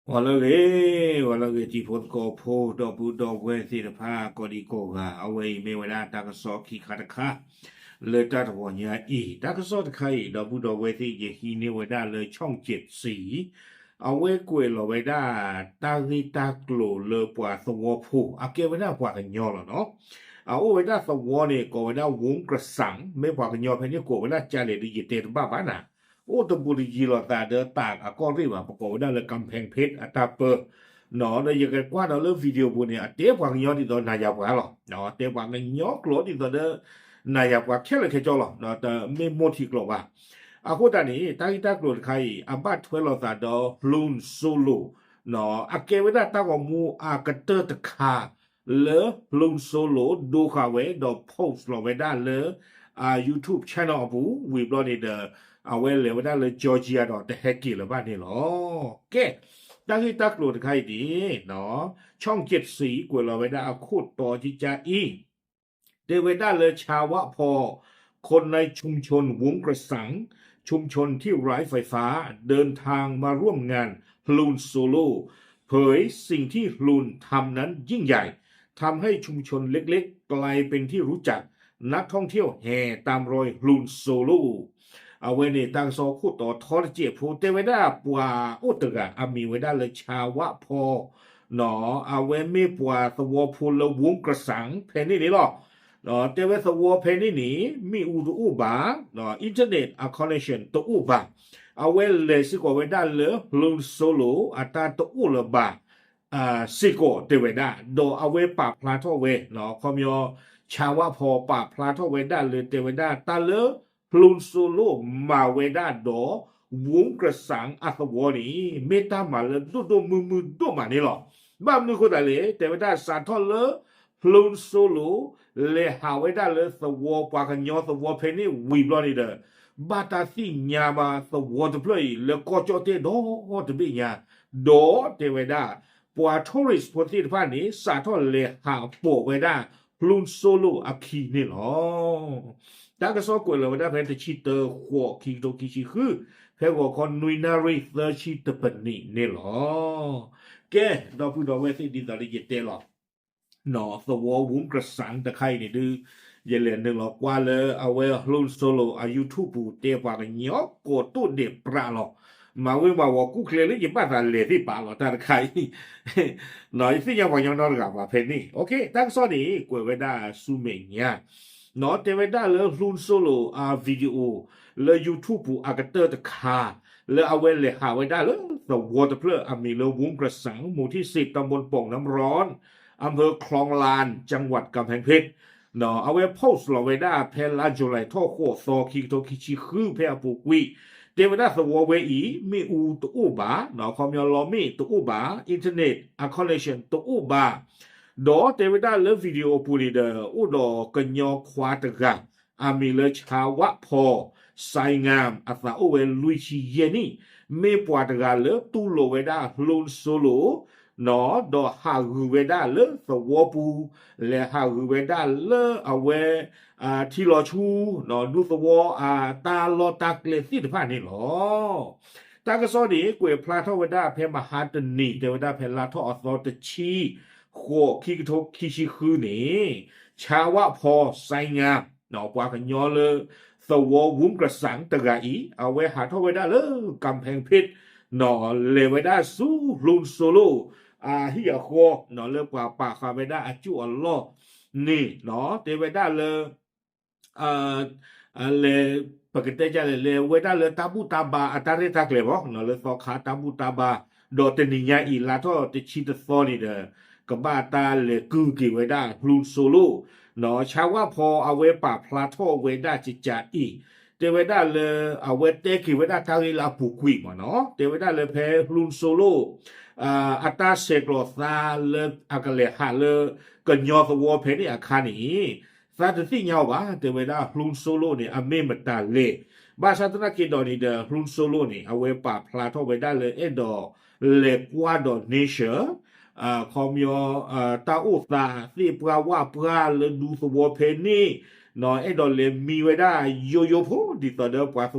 ဂီၤလၢအဂ့ၤ, ဂီၤလၢအဂ့ၤ တံၤဖိသကိးဖိ ဒီပုၢ်ဒီဝဲၢ်သ့ၣ်တဖၣ် ကိးဒံကိးဂၤ, အဝဲအံၤမ့ၢ်ဝဲဒၣ်တၢ်ကစီၣ်ခံခါတခါ လၢတၢ်တဝီၤညါအံၤ, တၢ်ကစီၣ်တခါအံၤ ဒီပုၢ်ဒီဝဲၢ်သ့ၣ် ယဟံးန့ၢ်ဝဲဒၣ်လၢ ช่องเจ็ดสี အဝဲကွဲးလီၤဝဲဒၣ် တၢ်ဂ့ၢ်တၢ်ကျိၤလၢပှၤသဝီဖိ အကဲဝဲဒၣ်ပှၤကညီလီၤနီၤ. အအိၣ်ဝဲဒၣ်သဝီန့ၣ် ကိးဝဲဒၣ် ဝူကစၣ်, မ့ၢ်ပှၤကညီဖဲန့ၣ်ကိးဝဲဒၣ်ကလဲၣ်ဒီး ယတဲတဘၣ်ဘၣ်နၤ. အိၣ်တဘူးတယံၤလိာ်သးဒီးတၢ်အကီၢ်ရ့ၣ်ဘၣ်, ပကိးဝဲဒၣ်လၢ ကၣ်ဖဲၣ်ဖ့း အတၢ်ပၢ ဒီးယကကွၢ်ဒီးလၢ video ပူၤန့ၣ် အတဲပှၤကညီဒ်သိးနၤယၤပှၤလီၤ. တဲပှၤကညီကျိာ်ဒ်သိးဒီး နၤယၤပှၤခဲလၢာ်ခဲဆ့လီၤ. တမ့ၢ်မိၢ်ထံကျိာ်ဘၣ်. အဃိသတးန့ၣ် တၢ်ဂ့ၢ်တၢ်ကျိၤတခါအံၤ အဘၣ်ထွဲလိာ်သးဒီး Hlun Solo အကဲဝဲဒၣ်တၢ်ဂီၤမူအကတၢၢ်တခါ လၢ Hlun Solo ဒိဃာ်ဝဲဒီး post လီၤဝဲဒၣ်လၢ အ YouTube channel အပူၤ ဝံၤဘျီန့ၣ်ဒီး အဝဲလဲၤဝဲဒၣ်လၢ Georgia ဒီးတဟဲက့ၤလၢၤဘၣ်န့ၣ်လီၤ. ကဲ, တၢ်ဂ့ၢ်တၢ်ကျိၤတခါအံၤန့ၣ် ช่องเจ็ดสี ကွဲးလီၤဝဲဒၣ်အခိၣ်တီကကါအံၤ တဲဝဲဒၣ်လၢ ชาวพ คนในชุมชนวุ้งกระสัง ชุมชนที่ไร้ไฟฟ้า เดินทางมาร่วมงาน Hlun Solo เผยสิ่งที่ Hlun ทำนั้นยิ่งใหญ่ ทำให้ชุมชนเล็กๆ กลายเป็นที่รู้จัก นักท่องเที่ยวแห่ตามรอย Hlun Solo အဝဲန့ၣ် တၢ်ကစီၣ်ခိၣ်တီထီတစဲးဖိ တဲဝဲဒၣ်ပှၤအိၣ်တဂၤ အမံၤဝဲဒၣ်လၢ ชาวพ အဝဲမ့ၢ်ပှၤသဝီဖိလၢ ဝူကစၣ် ဖဲန့ၣ်န့ၣ်လီၤ. တဲဝဲသဝီဖဲန့ၣ်န့ၣ် မ့ၣ်အူတအိၣ်ဘၣ်, internet အ connection တအိၣ်ဘၣ်. အဝဲလဲၤစ့ၢ်ကီးဝဲဒၣ်လၢ Hlun Solo အတၢ်တအိၣ်လၢၤဘၣ် စ့ၢ်ကီးတဲဝဲဒၣ်, ဒီးအဝဲပာ်ဖျါထီၣ်ဝဲ ခီပညီ ชาวพ ပာ်ဖျါထီၣ်ဝဲဒၣ်လၢတဲဝဲဒၣ်တၢ်လၢ Hlun Solo မၤဝဲဒၣ်ဒီး ဝူကစၣ် အသဝီန့ၣ် မ့ၢ်တၢ်မၤလၢဒိၣ်ဒိၣ်မုၢ်မုၢ်ဒိၣ်မးန့ၣ်လီၤ. ဘၣ်မနုၤအဃိသတးလဲၣ် တဲဝဲဒၣ်စးထီၣ်လၢ Hlun Solo လဲၤဟးဝဲဒၣ်လၢသဝီပှၤကညီသဝီဖဲန့ၣ်ဝံၤဘျီန့ၣ်ဒီး ဘၣ်တၢ်သ့ၣ်ညါဘၣ်သဝီတဖျၢၣ်အံၤလၢကီၢ်ကၠီၣ်တဲၣ်ဒီတဘ့ၣ်ညါ, ဒီးတဲဝဲဒၣ် ပှၤ tourist ဖိသ့ၣ်တဖၣ်န့ၣ် စးထီၣ်လဲၤဟးပိာ်ဝဲဒၣ် Hlun Solo အခံန့ၣ်လီၤ. တၢ်ကစီၣ်ကွဲးလီၤဝဲဒၣ်ဖဲတဆံတၢ ဃိး ခံကထိခံဆံဃု, ဖဲဂီၤခီနွံနၣ်ရံၣ်သၢဆံတပနံးန့ၣ်လီၤ. ကဲ, ဒီပုၢ်ဒီဝဲၢ်သ့ၣ်ဒ်သိးလၢယတဲလီၤ သဝီဝူကစၣ်တခါအံၤန့ၣ်ဒုး ယလဲၤနုာ်လီၤကွၢ်လၢအဝဲ Hlun Solo အ YouTube ပူၤ တဲပှၤကညီကိးတိၢ်ဒဲးပြးလီၤ. မၤဝ့ၤမၤဝီၤကူၣ်ကျဲလၢယဘၣ်သးလဲၤသ့ၣ်ပာ်လီၤတၢ်တခါအံၤ ယသ့ၣ်ညါပှၤကညီနီတဂၤဘၣ်ဖဲန့ၣ်. တၢ်ကစီၣ်န့ၣ် ကွဲးဝဲဒၣ်ဆူမဲာ်ညါ တဲဝဲဒၣ်လၢ Hlun Solo အ video လၢ YouTube ပူၤအကတၢၢ်တခါ လၢအဝဲလဲၤဟးဝဲဒၣ်လၢသဝီတဖျၢၣ်အမံၤလၢ ဝူကစၣ် မူၤထံၣ်စ့း တၢ်ဘိၣ်ပိာ်နၢ်မရီ အၣ်ဖၢၣ် คลองลาน จังหวัดกำแพงเพชร အဝဲ post လီၤဝဲဒၣ်ဖဲလါ July ထီၣ်ဃိးသီ ခံကထိခံဆံဃု ဖဲအပူၤကွံာ်, တဲဝဲဒၣ်သဝီဝဲအံၤ မ့ၣ်အူတအိၣ်ဘၣ်, ခီပညီလီမ့ၣ်တအိၣ်ဘၣ်, internet အ connection တအိၣ်ဘၣ်, ဒီးတဲဝဲဒၣ်လၢ video အပူၤန့ၣ်ဒီး အိၣ်ဒီးကညီခွါတဂၤ အမံၤလၢ ชาวพ สายงาม အသးအိၣ်ဝဲလွံၢ်ဆံယဲၢ်နံၣ်, မ့ၢ်ပှၤတဂၤလၢတူၢ်လိာ်ဝဲဒၣ် Hlun Solo ဒီးဟးဂူာ်ဝဲဒၣ်လၢသဝီပူၤ, လဲၤဟးဂူာ်ဝဲဒၣ်လၢအဝဲ ထံလီၤဆူ ဒူသဝီအတၢ်လီၢ်တၢ်ကျဲသ့ၣ်တဖၣ်န့ၣ်လီၤ. တၢ်ကစီၣ်န့ၣ် ကွဲးဖျါထီၣ်ဝဲဒၣ်ဖဲမဟါတနံၤ တဲဝဲဒၣ်ဖဲလါထီၣ်အသီတဆံ ဃိး ခံကထိခံဆံဃုန့ၣ် ชาวพ สายงาม ပှၤကညီလၢသဝီဝူကစၣ်တဂၤအံၤ အဝဲဟးထီၣ်ဝဲဒၣ်လၢ กำแพงเพชร လဲၤဝဲဒၣ်ဆူ Hlun Solo အဟံၣ်အဃီ လၢပှၤပာ်ဃာ်ဝဲဒၣ်အကၠိၣ်အလီၢ်န့ၣ် တဲဝဲဒၣ်လၢ လဲၤ ပကတဲဒ်လဲၣ် လဲၤဝဲဒၣ်လၢတၢ်ဘူၣ်တၢ်ဘါအတၢ်ရဲၣ်တၢ်ကျဲၤမး လၢသီခါတၢ်ဘူၣ်တၢ်ဘါ, ဒီးတနံၤညါအံၤ လါထီၣ်တဆံတသီန့ၣ်ဒီး ကဘၣ်တၢ်လဲၤကုၢ်က့ၤဝဲဒၣ် Hlun Solo ชาวพ အဝဲပာ်ဖျါထီၣ်ဝဲဒၣ်ကကးအံၤ တဲဝဲဒၣ်လၢ အဝဲတဲက့ၤဝဲဒၣ်တၢ်ဂ့ၢ်လၢအပူၤကွံာ်မးနီၤ တဲဝဲဒၣ်လၢဖဲ Hlun Solo အတၢ်ဆဲးကျိးသးလၢအကလဲၤဟးလၢကညီသဝီဖဲန့ၣ်အခါန့ၣ် သးတသ့ၣ်ညါအီၤဘၣ် တဲဝဲဒၣ် Hlun Solo န့ၣ် အမ့ၢ်မတၤလဲၣ်. ဘၣ်ဆၣ်သနာ်က့ဒီးန့ၣ်ဒီး Hlun Solo န့ၣ် အဝဲပာ်ဖျါထီၣ်ဝဲဒၣ်လၢအဲၣ်ဒိးလဲၤကွၢ်ဒီး nature ခီပညီ တၢ်အိၣ်သးသ့ၣ်ပှၢ်ဝၣ်ပှၢ်လၢဒူသဝီဖဲန့ၣ် အဲၣ်ဒိးလဲၤမံဝဲဒၣ်ယိယိဖိ ဒ်သိးဒီးပှၤသ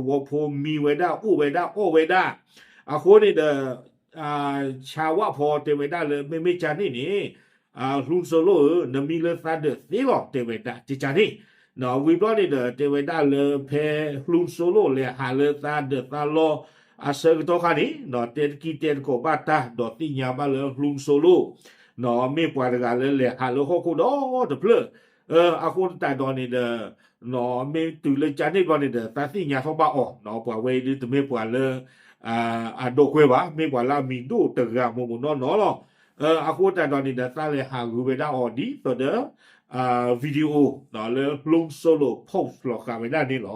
ဝီဖိမံဝဲဒၣ်အိၣ်ဝဲဒၣ်အီၣ်ဝဲဒၣ်. အဃိန့ၣ်ဒီး ဆါဝၣ်ဖီတဲဝဲဒၣ်လၢ မ့မ့ၢ်ကန့ၣ်န့ၣ် လူစိလိၣ်ဧၢ, နမံလၢသးဒၢးသ့လီၤ တဲဝဲဒၣ်ကန့ၣ်. ဝံၤဘျီန့ၣ်ဒီး တဲဝဲဒၣ်လၢဖဲလူစိလိၣ်လဲၤဟးလၢသးဒၢးသးလီအဆၢကတီၢ်ခါန့ၣ် တဲတကံတဲတကိးဘၣ်တၢ် ဒီးသ့ၣ်ညါဘၣ်လၢလူစိလိၣ် မ့ၢ်ပှၤတဂၤလၢလဲၤဟးလၢဟီၣ်ခိၣ်ဒီတဖျၢၣ် အဃိသတးဒီးန့ၣ်ဒီး မ့ၢ်တုၤလၢကန့ၣ်ဘျီန့ၣ်ဒီး သးသ့ၣ်ညါထီၣ်ဘၣ်အီၤ, ပှၤဝဲအံၤဒုတမ့ၢ်ပှၤလၢ အဒိးကွဲဘၣ်, မ့ၢ်ပှၤလၢအမံၤဒိၣ်တဂၤမိၢ်မိၢ်နီၢ်နီၢ်လီၤ. အဃိသတးဒီးန့ၣ်ဒီး သးလဲၤဟးဂုာ်ဝဲဒၣ်အီၤဒ်သိးဒီး video လၢလူစိလိၣ် post လီၤဃာ်ဝဲဒၣ်န့ၣ်လီၤ.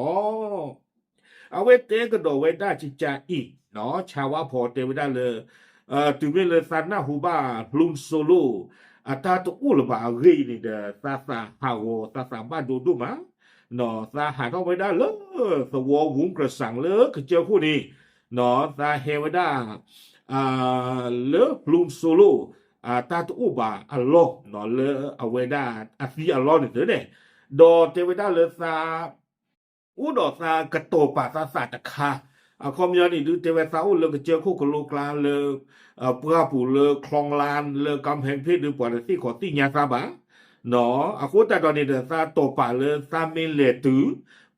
အဝဲတဲကဒီးဝဲဒၣ်ကကးအံၤ, ဆါဝၣ်ဖီတဲဝဲဒၣ်လၢ တုၤမ့ၢ်လၢသးနၢ်ဟူဘၣ်လူစိလိၣ် အတၢ်တအိၣ်လၢၤဘၣ်အဂ့ၢ်အံၤန့ၣ်ဒီး သးသးဟးဂီၤ သးသးဘၣ်ဒိဒိၣ်မး, သးဟးထီၣ်ဝဲဒၣ်လၢ သဝီဝူကရၢၡ်လၢကစၢၢ်ခိၣ်န့ၣ်, သးဟဲဝဲဒၣ် လၢလူစိလိၣ် တၢ်တအိၣ်ဘၣ်အလီၢ် လၢအဝဲဒၣ်အသံအလီၢ်န့ၣ်သ့န့ၣ်, ဒီးတဲဝဲဒၣ်လၢသး အိၣ်ဒီးသးကတီၤပာ်သးသးတခါ, အခီပညီန့ၣ်ဒုး တဲဝဲသးအိၣ်လၢကစၢၢ်ခိၣ်ကလိကျါလၢ ပှၢ်ပူၤလၢ คลองลาน လၢ กำแพงเพชร ဒုး ပှၤတသ့ၣ်ခီသ့ၣ်ညါသးဘၣ်, အဃိသတးဒီးန့ၣ်ဒီး သးတီၤပာ်လၢသးမ့ၢ်လဲၤတုၤ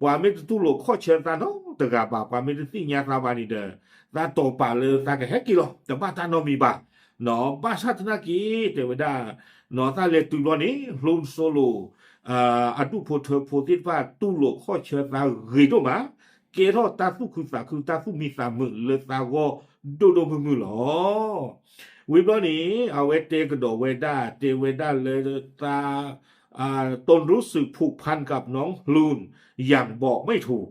ပှၤမ့ၢ်တတူၢ်လိာ်ခီၣ်ဆၢသးနီတဂၤဘၣ်, ပှၤမ့ၢ်တသ့ၣ်ညါသးဘၣ်န့ၣ်ဒီး သးတီၤပာ်လၢသးကဟဲက့ၤလီၤ, တဘၣ်တၢ်နီတမံၤဘၣ်. ဘၣ်ဆၣ်သနာ်က့ တဲဝဲဒၣ် သးလဲၤတုၤဘျီန့ၣ် လူစိလိၣ် အဒူၣ်ဖိထၢဖိသ့ၣ်တဖၣ် တူၢ်လိာ်ခီၣ်ဆၢသးဂ့ၤဒိၣ်မး, ကဲထီၣ်တၢ်သူၣ်ခုသးခု တၢ်သူၣ်မံသးမုာ်လၢသးဂီၢ်ဒိၣ်ဒိၣ်မုၢ်မုၢ်လီၤ. ဝံၤဘျီန့ၣ် အဝဲတဲကဒီးဝဲဒၣ် တဲဝဲဒၣ်လၢသး ตนรู้สึกผูกพันกับน้องลูนอย่างบอกไม่ถูก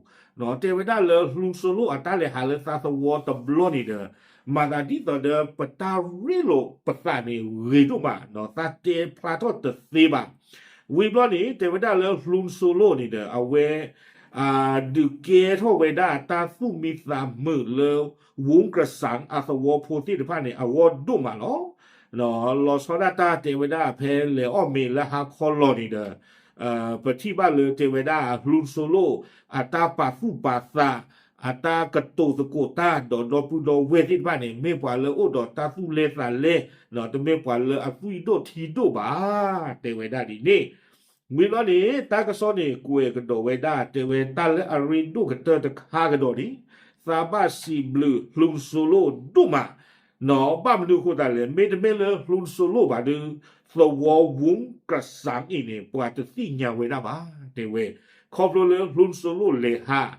တဲဝဲဒၣ်လၢလူစိလိၣ်အတၢ်လဲၤဟးလၢသးသဝီတဘျီန့ၣ်ဒီး မၤသးဒ်သိးဒီး ပတၢ်ရ့လိာ်ပသးန့ၣ်ဂ့ၤဒိၣ်မး, သးတဲဖျါထီၣ်တသ့ဘၣ်. ဝံၤဘျီန့ၣ် တဲဝဲဒၣ်လၢလူစိလိၣ်န့ၣ်ဒီး အဝဲ ဒုးကဲထီၣ်ဝဲဒၣ်တၢ်သူၣ်မံသးမုာ်လၢ ဝူကရၢၡ်အသဝီဖိသ့ၣ်တဖၣ်န့ၣ် အဂီၢ်ဒိၣ်မးလီၤ. လီၤဆီဒၣ်တၢ်တဲဝဲဒၣ်ဖဲလဲၤအီၣ်မ့ၤလၢဟါခီလီၤန့ၣ်ဒီး ပထံၣ်ဘၣ်လၢတဲဝဲဒၣ်လူစိလိၣ် အတၢ်ပာ်သူၣ်ပာ်သး အတၢ်ကတိၤသကိးတၢ်ဒီးဒီပုၢ်ဒီဝဲၢ်သ့ၣ်တဖၣ်န့ၣ် မ့ၢ်ပှၤလၢအိၣ်ဒီးတၢ်သူၣ်လဲသးလဲ, တမ့ၢ်ပှၤလၢအသွံၣ်ဒိၣ်ထံဒိၣ်ဘၣ်, တဲဝဲဒၣ်ဒ်န့ၣ်. ဝံၤဘျီန့ၣ် တၢ်ကစီၣ်န့ၣ် ကွဲးကဒီးဝဲဒၣ် တဲဝဲတၢ်လၢအရ့ဒိၣ်ကတၢၢ်တခါကဒီးန့ၣ် သးဘၣ်စံးဘျုးလူစိလိၣ်ဒိၣ်မး ဘၣ်မနုၤအဃိသတးလဲၣ်, မ့တမ့ၢ်လၢလူစိလိၣ်ဘၣ်ဒီး သဝီဝူကရၢၡ်အံၤန့ၣ် ပှၤတသ့ၣ်ညါဝဲဒၣ်ဘၣ် တဲဝဲ, ခီဖျိလၢလူစိလိၣ်လဲၤဟး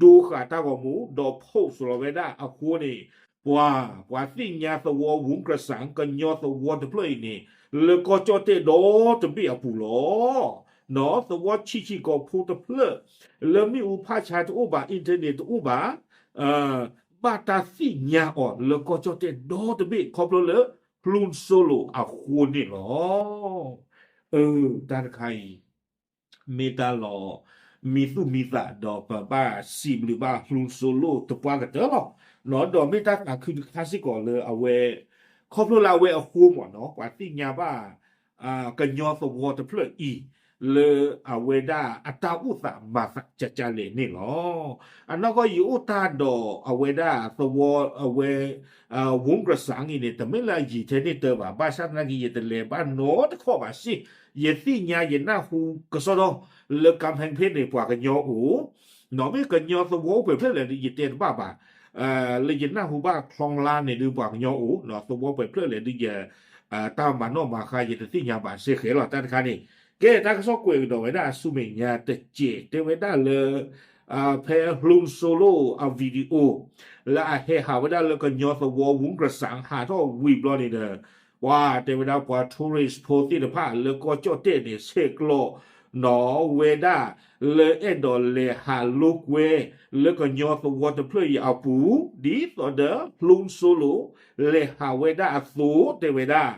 ဒိဃာ်တၢ်ဂီၤမူ ဒီး post လီၤဝဲဒၣ်အဃိန့ၣ် ပှၤ ပှၤသ့ၣ်ညါသဝီဝူကရၢၡ် ကညီသဝီတဖျၢၣ်အံၤန့ၣ် လၢကီၢ်ကၠီၣ်တဲၣ်ဒီတဘ့ၣ်အပူၤလီၤ. သဝီဆံးဆံးကိာ်ဖိတဖျၢၣ် လၢမ့ၣ်အူဖးဆါတအိၣ်ဘၣ် internet တအိၣ်ဘၣ် ဘၣ်တၢ်သ့ၣ်ညါအီၤလၢကီၢ်ကၠီၣ်တဲၣ်ဒီတဘ့ၣ် ခီဖျိလၢလူစိလိၣ်အဃိန့ၣ်လီၤ. အၢ တၢ်တခါအံၤ မ့ၢ်တၢ်လီၤမံသူၣ်မံသး ဒီးပဘၣ်စံးဘျုးဘၣ်လူစိလိၣ်သပှၢ်ကတၢၢ်လီၤ. ဒီးမ့ၢ်တၢ်သးခုတခါစ့ၢ်ကီးလၢအဝဲ ခီဖျိလၢအဝဲအဃိမ့ၢ်နီၤ ပှၤသ့ၣ်ညါဘၣ် ကညီသဝီတဖျၢၣ်အံၤ လၢအဝဲဒၣ်အတၢ်အိၣ်သးမၤသးကကလဲာ်န့ၣ်လီၤ. အနီၢ်ကီၢ်ယအိၣ်တၢ်ဒီးအဝဲဒၣ်သဝီအဝဲ ဝူကရၢၡ်အံၤန့ၣ် တမ့ၢ်လၢအယံာ်ထဲန့ၣ်တၢ်ဘၣ်, ဘၣ်ဆၣ်သနာ်က့ ယတလဲၤဘၣ်နီတခီၣ်ဘၣ်စ့ၢ်, ယသ့ၣ်ညါယနၢ်ဟူကစီဒီ လၢကၣ်ဖဲၣ်ဖ့ၣ်န့ၣ် ပှၤကညီအိၣ်, နီၢ်မ့ၢ်ကညီသဝီအိၣ်ပှဲၤဖျၢၣ်လဲၣ်ဒီး ယတဲတဘၣ်ဘၣ်, လၢယနၢ်ဟူဘၣ် คลองลานန့ၣ်ဒုး ပှၤကညီအိၣ်, သဝီပှဲၤဖျၢၣ်လဲၣ်ဒုး ယ တၢ်မၤနီၣ်မၤဃါ ယတသ့ၣ်ညါဘၣ်စ့ၢ်ကီးလီၤ. တၢ်တခါန့ၣ် ကဲ တၢ်ကစီၣ်ကွဲးကဒီးဝဲဒၣ်အဆူမဲာ်ညါတစဲး တဲဝဲဒၣ်လၢ ဖဲလူစိလိၣ်အ video လၢအဟဲဟးဝဲဒၣ်လၢကညီသဝီဝူကရၢၡ်ဟးထီၣ်ဝံၤဘျီန့ၣ်ဒီး ပှၤတဲဝဲဒၣ်ပှၤ tourist ဖိသ့ၣ်တဖၣ်လၢကီၢ်ကၠီၣ်တဲၣ်န့ၣ် ဆဲးကျိးနီၣ်ဝဲဒၣ် လၢအဲၣ်ဒိးလဲၤဟးလိာ်ကွဲ လၢကညီသဝီတဖျၢၣ်အံၤအပူၤ ဒ်သိးဒီး လူစိလိၣ် လဲၤဟးဝဲဒၣ်အသိး တဲဝဲဒၣ်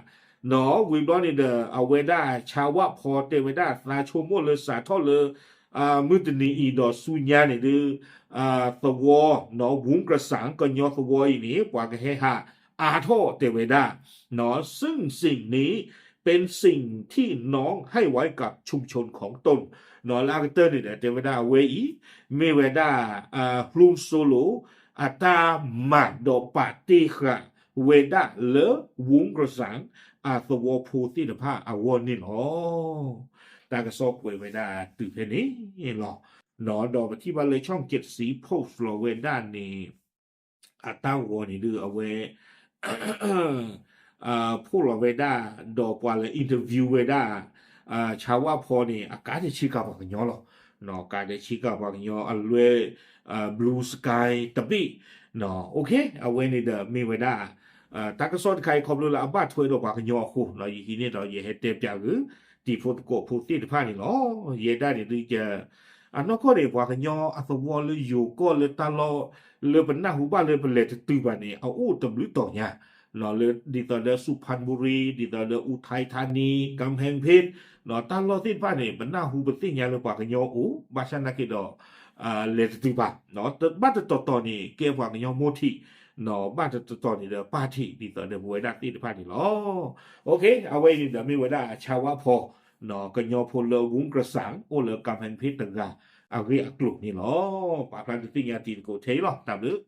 နီၣ်ဝံၤဘျီန့ၣ်ဒီး အဝဲဒၣ်ဆါဝၣ်ဖီတဲဝဲဒၣ် သးဆိကမိၣ်လၢစးထီၣ်လၢ မုၢ်တနံၤအံၤဒီးဆူညါန့ၣ်ဒုး သဝီ နီၣ် ဝူကရၢၡ် ကညီသဝီအံၤန့ၣ် ပှၤကဟဲဟးအါထီၣ်တဲဝဲဒၣ် နီၣ် ซึ่งสิ่งนี้เป็นสิ่งที่น้องให้ไว้กับชุมชนของตน နီၣ် လၢအကတၢၢ်န့ၣ်ဒီး တဲဝဲဒၣ်အဝဲအံၤ မ့ၢ်ဝဲဒၣ် လူစိလိၣ် အတၢ်မၤဒီးပာ်တ့ၢ်ဃာ် ဝဲဒၣ်လၢ ဝူကစၣ် အသဝီဖိသ့ၣ်တဖၣ်အဂီၢ်န့ၣ်လီၤ. တၢ်ကစီၣ်ကွဲးဝဲဒၣ်တုၤဖဲန့ၣ်လီၤ. ဒီးပထံၣ်ဘၣ်လၢ ช่องเจ็ดสี post လီၤဝဲဒၣ်န့ၣ် အတၢ်ဂီၤန့ၣ်ဒုးအဝဲ ဖီၣ်လီၤဝဲဒၣ် ဒီးပှၤလၢ interview ဝဲဒၣ် ဆၣ်ဝၣ်ဖီန့ၣ် အကါဒဲးဆ့ကၤပှၤကညီလီၤ. ကါဒဲးဆ့ကၤပှၤကညီအလွဲၢ် Blue Sky တဘ့ၣ် အဝဲန့ၣ်ဒီး မ့ၢ်ဝဲဒၣ် တၢ်ကစီၣ်တခါအံၤ ခီဖျိလၢအဘၣ်ထွဲဒီးပှၤကညီအဃိ ယဟံးန့ၢ်ဒီးယဟဲတဲပၠးဂ့ၤ တံၤဖိသကိးဖိသ့ၣ်တဖၣ်န့ၣ်လီၤ. ယဲဒၣ်န့ၣ်ဒုး အနီၢ်ကီၢ်န့ၣ် ပှၤကညီအသဝီလၢယိၤကီၢ်လၢတၢ်လီၢ် လၢပနၢ်ဟူဘၣ်လၢပလဲၤတတုၤဘၣ်န့ၣ် အအိၣ်တဘျုးတီၤညါ လၢဒ်သိးလၢ สุพรรณบุรี ဒ်သိးလၢ อุทัยธานี กำแพงเพชร တၢ်လီၢ်သ့ၣ်တဖၣ်န့ၣ် ပနၢ်ဟူပသ့ၣ်ညါလၢပှၤကညီအိၣ် ဘၣ်ဆၣ်နာ်က့ဒီး လဲၤတတုၤဘၣ် ဘၣ်တတီၤတီၤန့ၣ် ကဲပှၤကညီမိၢ်ထံး ဘၣ်တတီၤတီၤန့ၣ်ဒီးပၢ်ထံး ဒ်သိးဒီးပဝဲဒၣ်သ့ၣ်တဖၣ်န့ၣ်လီၤ. အဝဲအံၤန့ၣ်ဒီးမ့ၢ်ဝဲဒၣ်ဆၣ်ဝၣ်ဖီ ကညီဖိလၢ ဝူကစၣ် အိၣ်လၢ กำแพงเพชร တဂၤ အဂ့ၢ်အကျိၤန့ၣ်လီၤ. ပာ်ဖျါဒုးသ့ၣ်ညါတံၤသကိးထဲအံၤလီၤ. တၢ်ဘျုး